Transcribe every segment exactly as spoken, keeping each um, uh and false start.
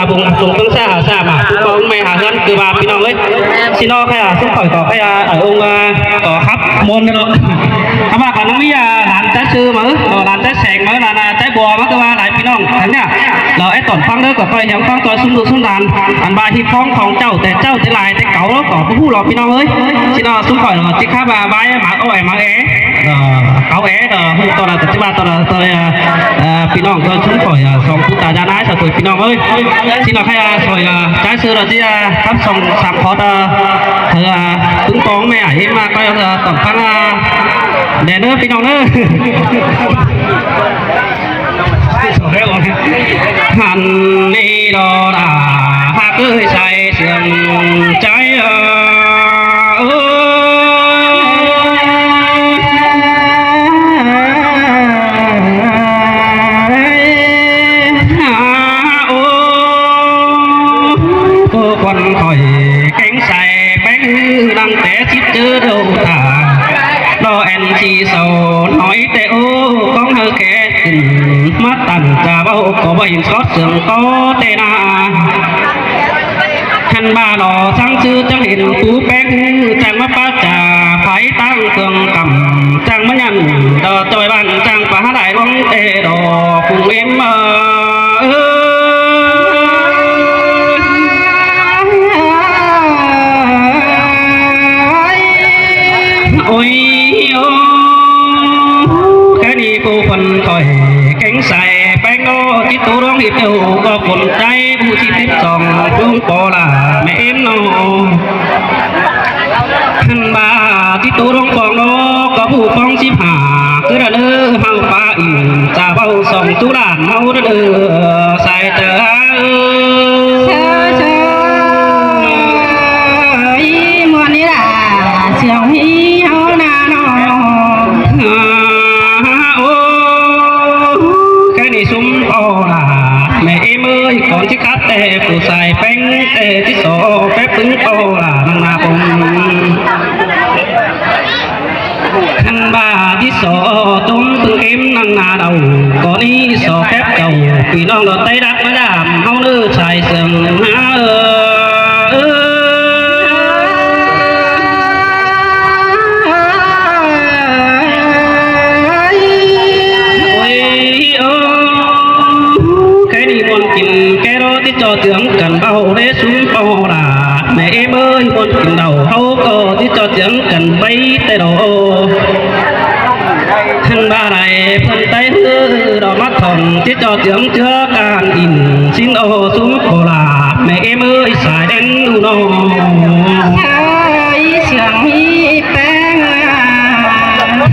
Phung sung ꞌpứng ꞌsá hả ꞌsá ꞌmá, ꞌpứng ꞌcóng ꞌmẹ hả ꞌhướn cứ ꞌva ꞌpi ꞌnọng ꞌới. ꞌSịn ꞌnọ ꞌkhạy ꞌsúm khỏi ꞌcọ ꞌkhạy ꞌa, ꞌi ꞌung ꞌcọ khắp ꞌmôn ꞌnớ ꞌnớ. ꞌCọ ꞌva ꞌcọ ꞌnọng ꞌmí ꞌa, ꞌlan ꞌchái ꞌsư ꞌmá, ꞌlan ꞌchái seng ꞌmá, ꞌlan ꞌchái bua ꞌmá, cứ ꞌva lai ꞌpi ꞌnọng ꞌtáng ꞌnị. Lỏ é tỏn ꞌphắng ꞌnớ ꞌcọ ꞌcoi hiêm ꞌphắng ꞌtoi ꞌsúm ꞌlụk ꞌsúm ꞌlan, ăn ꞌva ꞌhịt ꞌphóng khong ꞌchạu, té ꞌchạu té lai té cáu ꞌló ꞌcọ ꞌhụ ꞌhụ lỏ ꞌpi ꞌnọng ꞌới. ꞌSịn ꞌnọ ꞌsúm khỏi ꞌnọ ꞌchí khắp ꞌva ꞌvái ꞌmá ꞌo ẻ ꞌmá é. Ờ, cáu é, ờ, ꞌhụ ꞌto ꞌla ꞌchí ꞌva ꞌto ꞌla ꞌtoi, ờ, ꞌpi ꞌnọng ꞌcọ ꞌsúm khỏi, ờ, song ꞌpứng ta da nái sa ꞌtoi ꞌpi ꞌnọng ꞌới. ꞌSịn ꞌnọ ꞌkhạy ꞌa, khỏi, ờ, ꞌchái ꞌsư ꞌnọ ꞌchí, ờ, khắp song sam khót, ờ, ờ, ꞌpứng ꞌcóng ꞌmẹ ꞌa, ꞌhịt ꞌmá ꞌcọ, ờ, tỏn ꞌphắng, ờ, đen ꞌnớ ꞌpi ꞌnọng ꞌnớ. Hăn ꞌnị ꞌló đa, hák ới sai sương ꞌchái, ơ, ơ. Cô con khỏi kéng sai ꞌpéng ꞌhứ đăng té chít chớ đâu ta. Lo en chi sầu nói té ô con hơ ké tửng. Mát tản trà báu có báu hên sót sương có tê na. Hăn ba lo sáng chư chắng hên phú ꞌpéng ꞌhứ chắng mát pá trà phái tăng khương cắm chắng mát nhăn đo ꞌtoi bản chắng pá há đại bóng tê đo phung êm ơ. Ôi, ô, ꞌkhạy ꞌnị phú khuôn khỏi kéng sai ꞌpéng ꞌnớ, ꞌchí tô ꞌluống ꞌhịt ꞌtêu ꞌcọ khuôn ꞌchái ꞌbụ ꞌchí tít song ꞌpứng ꞌpo ꞌla ꞌmẹ êm ꞌnớ. Hăn ba ꞌchí tô ꞌluống ꞌpong ꞌnớ ꞌcọ ꞌbụ ꞌpong síp hả, cứ đa ꞌnớ hao pá ỉn, chả báu song tú đản ꞌháu đa ꞌnớ, sai tơ ơ. Sa sa, ꞌí ꞌmuôn ꞌnị ꞌla, siêng ꞌhí ꞌháu na ꞌnớ. Ô, ꞌkhạy ꞌnị ꞌsúm ꞌpo ꞌla ꞌmẹ êm ới, con ꞌchí khắt té phủ sai ꞌpéng té ꞌchí so phép ꞌpứng ꞌpo ꞌla ꞌnăng na pông. Hăn ba ꞌchí so tôm ꞌpứng êm ꞌnăng na đaư, con ꞌnị so phép chảu ꞌpi ꞌnọng lỏ Tây Đắc ꞌmá dăm ꞌháu ꞌnớ sai sương hả ơ. Ôi, ô, ꞌkhạy ꞌnị ꞌmuôn kin ké ꞌló ꞌchí ꞌchọ chướng căn báu đé ꞌsúm ꞌpo ꞌla ꞌmẹ êm ới, ꞌmuôn kin đaư ꞌháu ꞌcọ ꞌchí ꞌchọ chướng căn báu té đo. Hăn ba lai phun Tây ꞌhứ đo mát thỏng ꞌchí ꞌchọ chướng ꞌchứa can in ꞌsịn ꞌnớ ꞌsúm ꞌpo ꞌla ꞌmẹ êm ới sai đen ꞌnụ ꞌnớ. Sai siêng ꞌhí ꞌpéng ꞌla.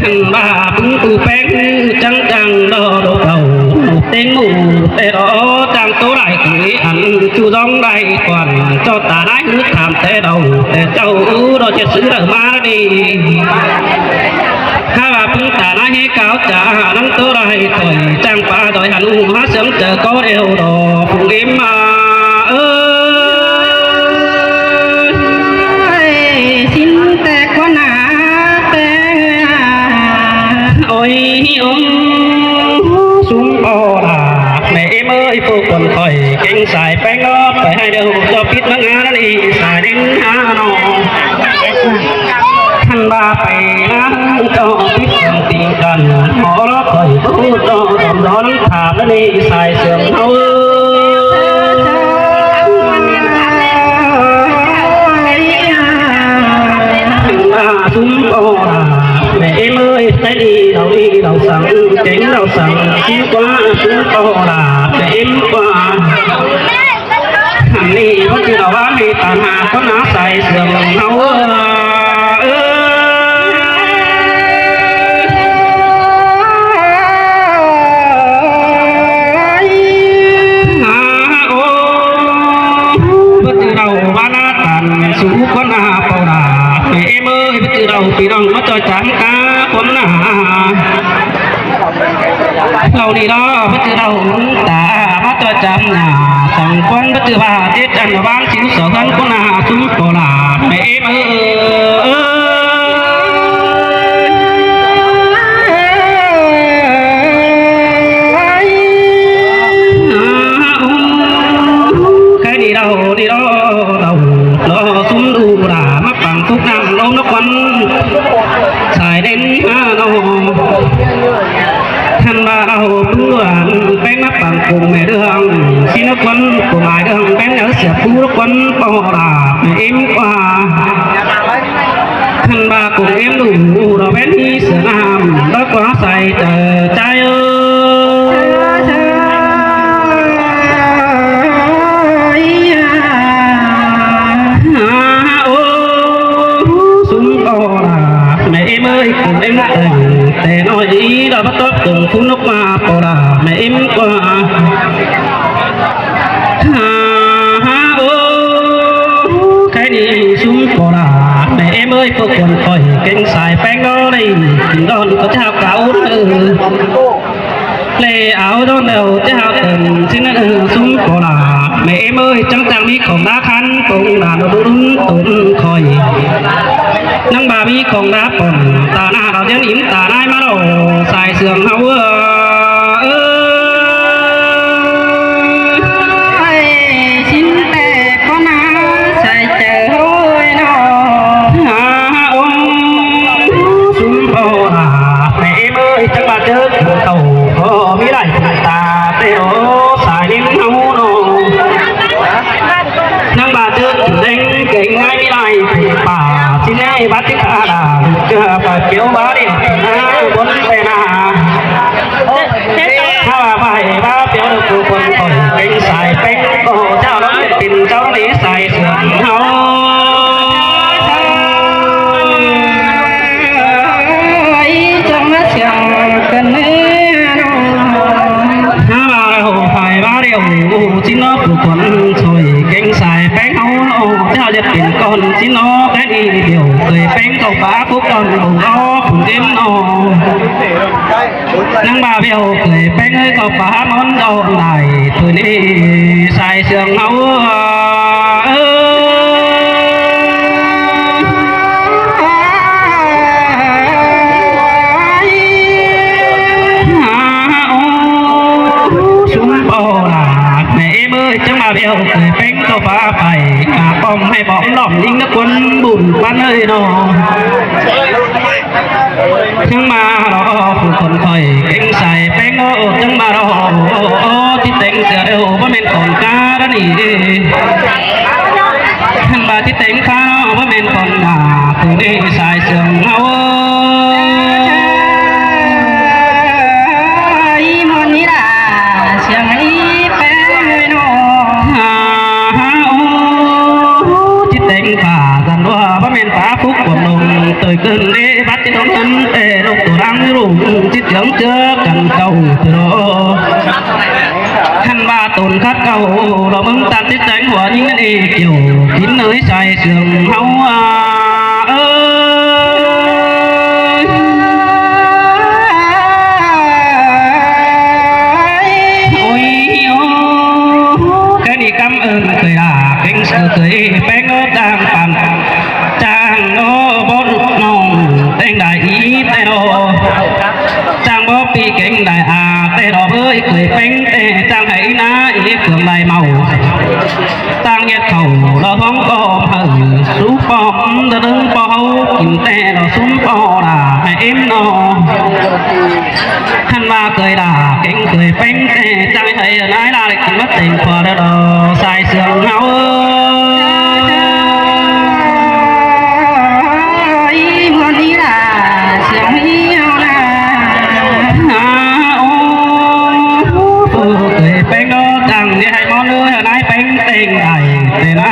Hăn ba ꞌpứng ꞌcú ꞌpéng chắng chắng đo đô đaư, têng ꞌmự té đo chắng tô lai kỉ ăn ꞌchu dong lai quan, ꞌchọ ta nái ꞌhứ tham té đaư, té chảu ư đo ꞌchẹ ꞌsứ đaư ꞌmá đi. Hả ꞌva ꞌpứng ta nái ꞌhế cáo chả ꞌnăng tô lai ꞌtoi, chắng pá ꞌtoi hăn ú hả sương chơ ꞌcọ đeo đo phung êm ꞌmá ơ. Ôi, ꞌsịn té ꞌquá na té. Ôi, ôi, ꞌsúm ꞌpo ꞌla ꞌmẹ êm ới, phủ khuôn khỏi kéng sai ꞌpéng ꞌnớ, pay hảư đaư ꞌchọ pít ꞌmá ngá ꞌnị sai đen hả ꞌnớ. Hăn ba pay ꞌnăng ꞌchọ pít ꞌmá ꞌtinh căn, ꞌmó ꞌló khỏi ꞌcọ ꞌchọ tỏm đón tham ꞌnị sai sương ꞌháu ơ. Hăn ba ꞌsúm ꞌpo ꞌla ꞌmẹ êm ới, té đi đaư đi đaư săng, kéng đaư săng, ꞌsúm ꞌquá ꞌsúm ꞌpo ꞌla ꞌmẹ êm ꞌquá. Hăn ꞌnị báu ꞌchư đaư ꞌva ꞌmí ta nả ꞌcọ nả sai sương ꞌháu ơ. Ơ, ơ, ơ, ơ, báu ꞌchư đaư ꞌva nả căn sú ꞌquá nả ꞌpo ꞌla ꞌmẹ êm ới, báu ꞌchư đaư ꞌpi ꞌnọng ꞌmá ꞌchoi chắng cá ꞌquá nả. Lỏ ꞌnị ꞌló báu ꞌchư đaư ta ꞌmá ꞌchoi chắng nả, song ꞌquá báu ꞌchư ꞌva té chắng ꞌváng sính so ꞌhướn ꞌquá nả ꞌsúm ꞌpo ꞌla ꞌmẹ êm ới. Mẹ đương xin nước quân, cô mẹ đương bén nhớ sẽ phú nước quân, cô là mẹ im qua. Thân ba cùng im đủ, đủ đó bén đi sửa nam, đó quá sai chờ trai ơi. Ô, súng cô là mẹ im ơi, cùng im tình, để nói ý đó bắt tóc cùng phú nước mà, cô là mẹ im qua. Ha, ha, ô, cái đi súng cô là mẹ em ơi, cô còn khỏi cánh sai phén đó đi, đón có chào cáo út ơi. Lê áo đón đầu chào cần xin ơn súng cô là mẹ em ơi, chẳng chẳng đi khổng đá khăn, cũng là nó đúng tốn khỏi. Năng bà mi khổng đá bỏng, ta na đó dân im ta nai mà đâu, sai sương hao ơi. Ôi, xin tệ con á, sai chớ hôi nó. Ha, ông, súng bò là mẹ em ơi, chắc bà chớ khẩu có mi lại ta tê ô, sai đến hao nó. Năng bà chớ đánh cái ngay mi lại bà, xin ai bắt cái khả là, chớ bà kéo bà đi, bốn tê na. Hao a bai ba piau đô cu cuôn khỏi kéng sai péng cô chao lắm, tin cháu đi sai sương hao. Ý trong nó sương cần nê. Hao a hô phải ba điều, chín nó cu cuôn khỏi kéng sai péng hao, chao giật tin con, chín nó cái đi điều, người péng không phá phúc con, hùng đó, phùng đêm nó. Năng bà béo kưới péng ơi, có phá món đồ đài, tôi đi sai sương hao ơi. Súng bò là mẹ em ơi, chẳng bà béo kưới péng có phá phải, à, bom hay bom lỏng, những nước quân bùn bắn ơi nó. Chắng ꞌva đó, phủ khuôn khỏi kéng sai péng ꞌnớ, chắng ꞌva đó, ꞌchí téng sửa ꞌlẹo, báu ꞌmen con cá đó nỉ. Chắng ꞌva ꞌchí téng cá đó, báu ꞌmen con cá, phủ đi sai sương hao. Ý ꞌmón ní là sương ý péng ơi nó. Ha, ha, ô, ꞌchí téng phả dăn ꞌva, báu ꞌmen phả phúc quảng đồng, tôi cơn đế bắt ꞌchí đông ꞌnặn, ê, lộc tổ đang rủng, ꞌchí chướng chớ cắn cầu từ đó. Hăn ba tồn khát cầu, lo mớng tăn ꞌchí téng hua những ꞌnặn ê kiểu, kín nơi sai sương hao a, ơi. Ôi, ô, cái đi căm ơn kưới đà, kéng sửa kưới péng ꞌnớ chang păn, chang ꞌnớ bón nông, téng đài ý tê đô. Chang bó pi kéng đài a, tê đô bới kưới péng tê, chang hãy ná ý phường đài màu. Chang nhiệt khẩu lo hóng bó hở, sú bó, đơ đứng bó hấu, kín tê đô súng bó đà, hãy êm nó. Hăn ꞌva kưới đà, kéng kưới péng tê, chang hãy nái đà, lệch kín bát téng khua đơ đô, sai sương hao ơi. Ý ꞌmón ní là sương hao nè. Ha, ô, phủ kưới péng ꞌnớ chang đi hãy ꞌmón ơi, nái péng téng đài, tê na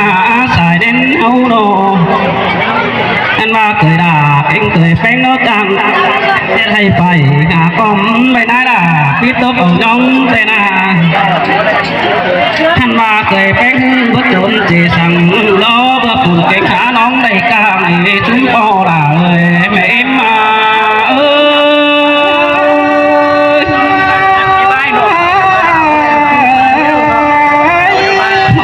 sai đến hao ꞌnớ. Hăn ꞌva kưới đà, kéng kưới péng ꞌnớ chang, ꞌchí hãy phải, ngả cóm ꞌvạy nái đà, pít tốc ẩu nhóng tê na. Hăn ꞌva kưới péng bớt trốn chế săng, lo bớt phủ kéng khả nóng đảy cang, ê, súng bó đà ơi, mẹ êm a, ơi.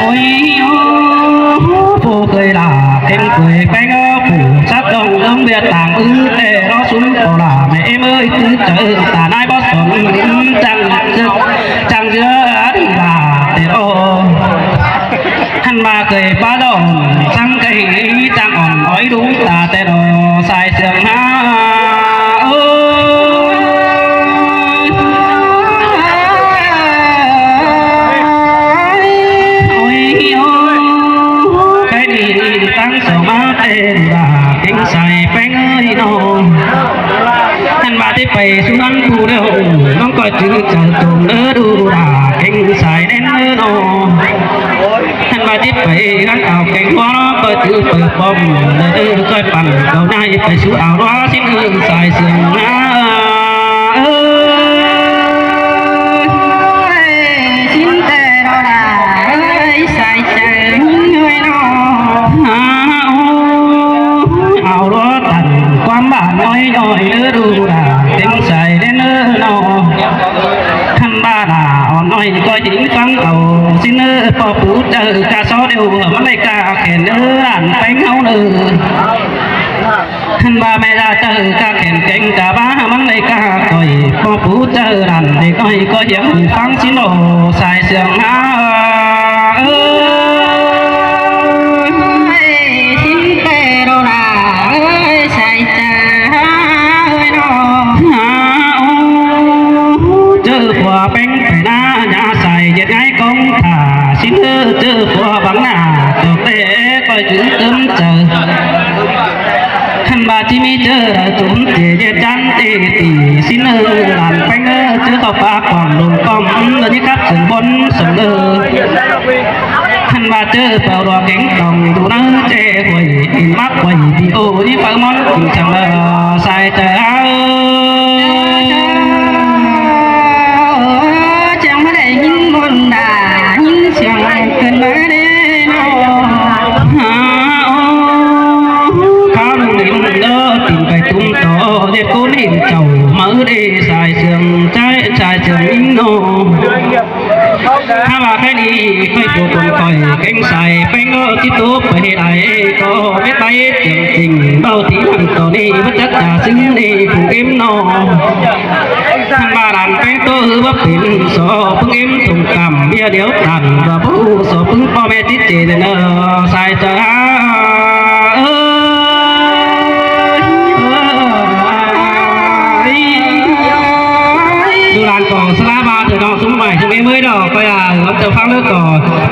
Ôi, ô, phủ kưới đà, kéng kưới péng ꞌnớ, phủ sắt đông lắm, ꞌviạk tang ư tê, nó súng bó đà, mẹ êm ơi, cứ chớ, ta nái bó sốn, chang, chang dưa, đi đà, tê đô. Hăn ꞌva kưới bá đòn, chang khay, chang ỏn, ói đúng, ta tê đô, sai sương hao ơi. Su ăn pú đeo, ꞌnọng ꞌcoi ꞌchư chaư tôm đu đa, kéng sai ꞌnén ꞌnớ ꞌnọ. ꞌTan ꞌva chít pay ꞌhướn au kéng ꞌhua ꞌnọng ꞌcoi ꞌchư pay pom, đu ꞌcoi păn cau ꞌnái pay su au ꞌlua sín ꞌnớ sai sương ꞌnớ. Ơi, sín té ꞌnọ đa, ơi, sai chaư ꞌnhính ꞌnọi ꞌnọ. Au ꞌlua tăn ꞌquám bản ꞌnọi ꞌnọi đu đa, kéng sai ꞌnén ꞌnớ ꞌnọ. ꞌTan ꞌva đa ꞌo ꞌnọi ꞌcoi ꞌchí ꞌphắng au, sín ꞌnớ ꞌpo pú chaư cá so đeo, ꞌmắn đảy cá khen ꞌnớ ꞌlán ꞌpéng ꞌháu ꞌnớ. ꞌTan ꞌva ꞌme đa chaư cá khen kéng cá ꞌva ꞌmắn đảy cá ꞌcoi, ꞌpo pú chaư ꞌlán đảy ꞌcoi ꞌcoi hiêm ꞌphắng sín ꞌnọ sai sương ꞌnớ. Ơi, sín té ꞌnọ đa, ơi, sai chaư ꞌnhính ꞌnọi ꞌnọ. Chaư phua ꞌpéng pay ꞌná, ꞌnhá sai ꞌdệt ꞌngai cóng thả, sín ꞌnớ chaư phua báng ꞌná, tô té ꞌcoi ꞌchư tứm chaư. ꞌTan ꞌva ꞌchí ꞌmí chaư đa tủm ꞌchế ꞌdệt chăn té tỉ, sín ꞌnớ ꞌlán ꞌpéng ꞌnớ chaư khảu pák quảng lông cóm, ꞌlứa ꞌnhí khắp sương bón sông ꞌnớ. ꞌTan ꞌva chaư pao ꞌlua kéng tỏng đu ꞌnớ ꞌchế huối, in mắc huối đi ô ꞌnhí páo ꞌmón kin săng ꞌnớ sai chaư ꞌnớ. Chắng ꞌmá đảy ꞌnhính ꞌmuôn đa, ꞌnhính sương cơn ꞌmá đé ꞌnọ. Kháo ꞌlung đin ꞌnớ, tin pay tủm tó, ꞌdệt ꞌcốn in chảu, ꞌmá đé sai sương, sai, sai sương ꞌnhính ꞌnọ. ꞌTan ꞌva khay đi, khay pua tôm ꞌcoi, kéng sai ꞌpéng ꞌnớ chít tốp pay đảy ꞌcọ, mết pay tiêng ching, báu tí lăng tó ꞌnị, báu chắc chả xứng ꞌnị, phủ ꞌếm ꞌnọ. ꞌTan ꞌva ꞌlán ꞌpéng ꞌtố ꞌhứ báu pên so, ꞌpứng ꞌếm tông căm, bía điếu tăn, ꞌva báu so ꞌpứng ꞌpo ꞌme chít chê ꞌnớ, sai chaư ꞌnớ. Ơi. Đu ꞌlán ꞌcọ sa ꞌlá ꞌva ꞌtoi ꞌnọng ꞌsúm ꞌmạy ꞌsúm ꞌmới ꞌnọ, ꞌcoi a, ꞌlắm chaư ꞌphắng ꞌnớ ꞌcọ,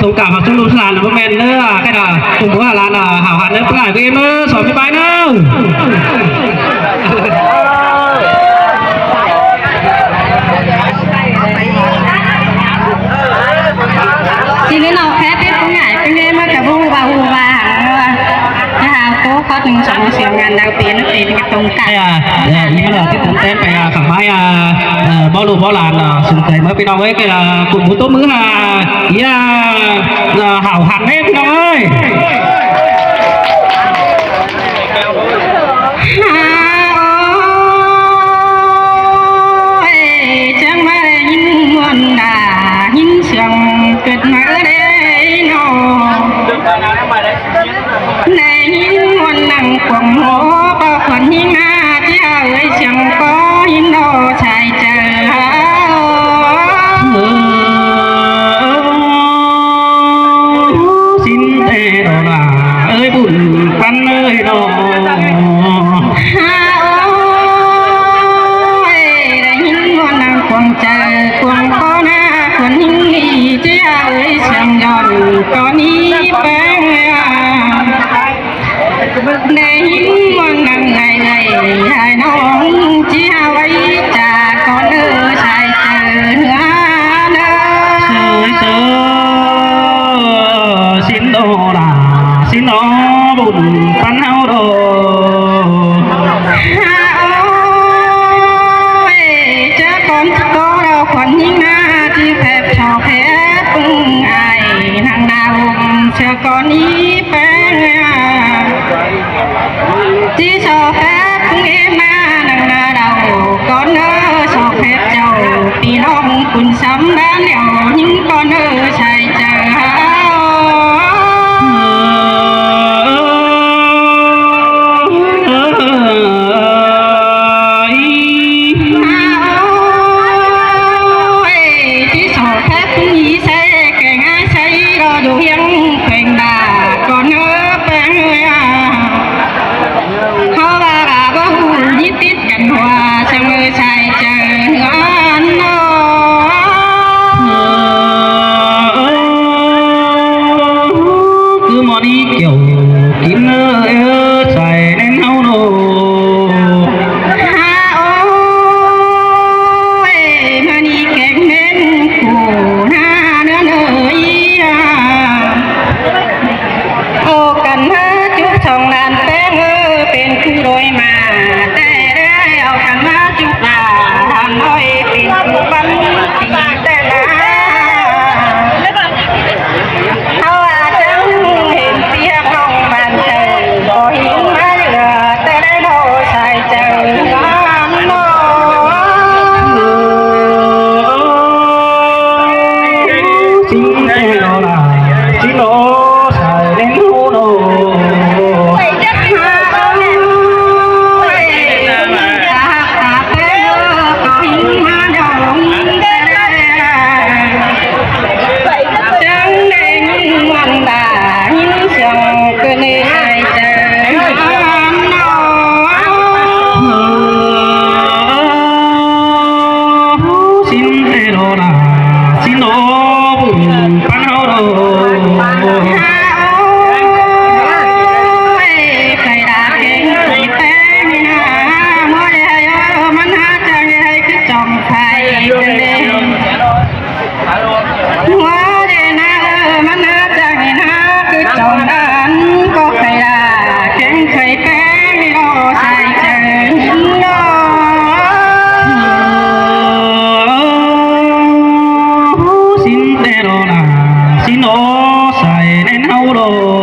tông căm hảư ꞌsúm ꞌlụk ꞌsán ꞌlán ꞌva ꞌmen ꞌnớ, ꞌkhạy đa, ꞌcum ꞌhứa ꞌlán, ꞌhảo ꞌhặn ꞌnớ ꞌpứng ải ꞌpứng ꞌếm ꞌnớ, so ꞌmí pay ꞌnớ. Sín ꞌnớ ꞌnọ khé pít ꞌpứng ải ꞌpứng ꞌếm ꞌmá ca bú ba hu ba hẳn ꞌnớ. Chả hảư ꞌcọ khót ꞌnưng song siêng ꞌnặn đaư pên ꞌnớ pên ꞌcọ tông căm. Ơ, ơ, ꞌnị ꞌmá lỏ chít tông tén pay a, khẳng ꞌmái a, ơ, báu ꞌlụk báu ꞌlán a, sung cai ꞌmá ꞌpi ꞌnọng ơi, ꞌcọ a, ꞌcum bú tốp ꞌmứ ha, ía, ơ, hảư ꞌhặn ꞌmé ꞌpi ꞌnọng ơi. Ôi, chắng ꞌmá đảy ꞌnhính ꞌmuôn đa, ꞌnhính sương cớt ꞌmá đé ꞌnọ. Đảy ꞌnhính ꞌmuôn nẳng cuông hô, ꞌcọ khuôn ꞌnhính ꞌná, ꞌchí hảư ơi sương ꞌcọ ꞌnhính ꞌnọ sai chaư. Sín té ꞌnọ đa ơi, bun păn ơi ꞌnọ. Ôi, đảy ꞌnhính ꞌmuôn nẳng cuông chaư, cuông ꞌcọ ꞌná, khuôn ꞌnhính ꞌnị, ꞌchí hảư ơi sương dọn ꞌcọ ꞌnị ꞌpéng. Đảy ꞌnhính ꞌmuôn nẳng ải ải ải ꞌnọng, ꞌchí hảư ơi chả ꞌcọ ꞌnớ sai chaư ꞌnớ. Sai chaư, sín ꞌnọ đa, sín ꞌnọ bun păn ꞌháu ꞌnọ. Ôi, chớ ꞌcốn ꞌchí ꞌcọ ꞌlọ khuôn ꞌnhính ꞌná, ꞌchí phép so phép ꞌpứng ải nẳng đao, ꞌchớ ꞌcốn ꞌnị ꞌpéng. ꞌSịn ꞌtẹ ꞌlo ꞌla, ꞌsịn ꞌnọ sai ꞌnén ꞌháu ꞌnọ. ꞌSịn ꞌtẹ ꞌlo ꞌla, ꞌsịn ꞌnọ bun ꞌpắn ꞌháu ꞌnọ. ꞌMắn hák chang ꞌnị ꞌnớ ꞌcọ khay đa kéng khay ꞌpéng ꞌnị ꞌnọ sai chaư ꞌnọ. ꞌSịn ꞌtẹ ꞌlo ꞌla, ꞌsịn ꞌnọ sai ꞌnén ꞌháu ꞌnọ.